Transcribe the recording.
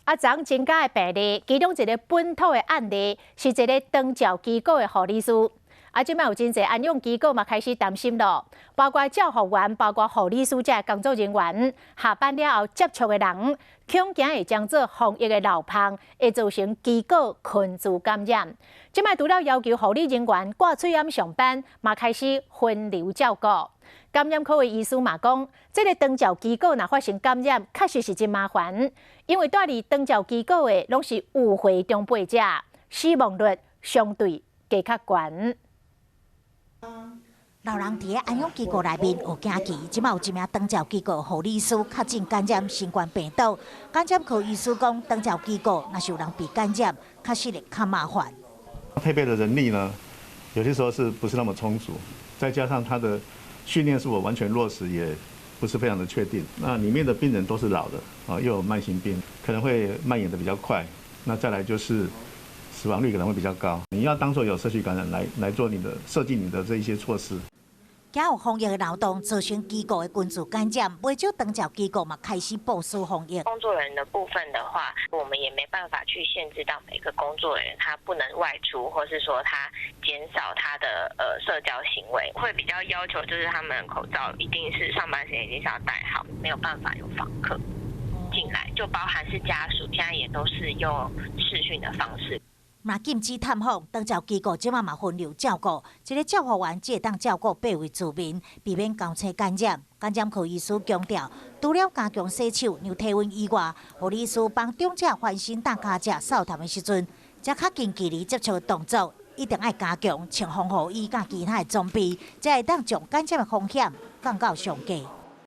啊，昨增加的病例，其中一个本土的案例是一个長照機構的護理師。啊，這擺有真濟安養機構嘛開始擔心咯，包括照護員、包括護理師這工作人員，下班了後接觸的人，恐驚會將做防疫的漏縫，會造成機構群聚感染。這擺除了要求護理人員掛喙罨上班，嘛開始分流照顧。感染科的醫師嘛講，這个長照機構若發生感染，確實是真麻煩，因為蹛佇長照機構的攏是有歲長輩者，死亡率相對加較懸。老人佇咧安養機構內面有驚奇，這擺有一名長照機構護理師確診感染新冠病毒。感染科醫師講，長照機構若是有人被感染，確實會較麻煩。配備的人力呢，有些時候是不是那麼充足？再加上他的訓練是否完全落實，也不是非常的確定。那裡面的病人都是老的，啊，又有慢性病，可能會蔓延得比較快。那再來就是死亡率可能會比較高。你要當作有社區感染來做你的設計，你的這一些措施。驚有防疫的漏洞，造成機構的群聚感染，袂少長照機構嘛開始部署防疫。工作人員的部分的話，我們也沒辦法去限制到每個工作人員他不能外出，或是說他減少他的社交行為，會比較要求就是他們口罩一定是上班時間一定是要戴好，沒有辦法有訪客進來，就包含是家屬，現在也都是用視訊的方式。嘛禁止探訪，長照機構這擺嘛分流照顧，一个照護員只會當照顧八位住民，避免交叉感染。感染科醫師強調，除了加強洗手、量體溫以外，護理師幫長者翻身、搭跤脊、掃痰的時陣，這較近距離接觸的動作，一定愛加強，穿防護衣佮其他的裝備，才會當將感染的風險降到上低。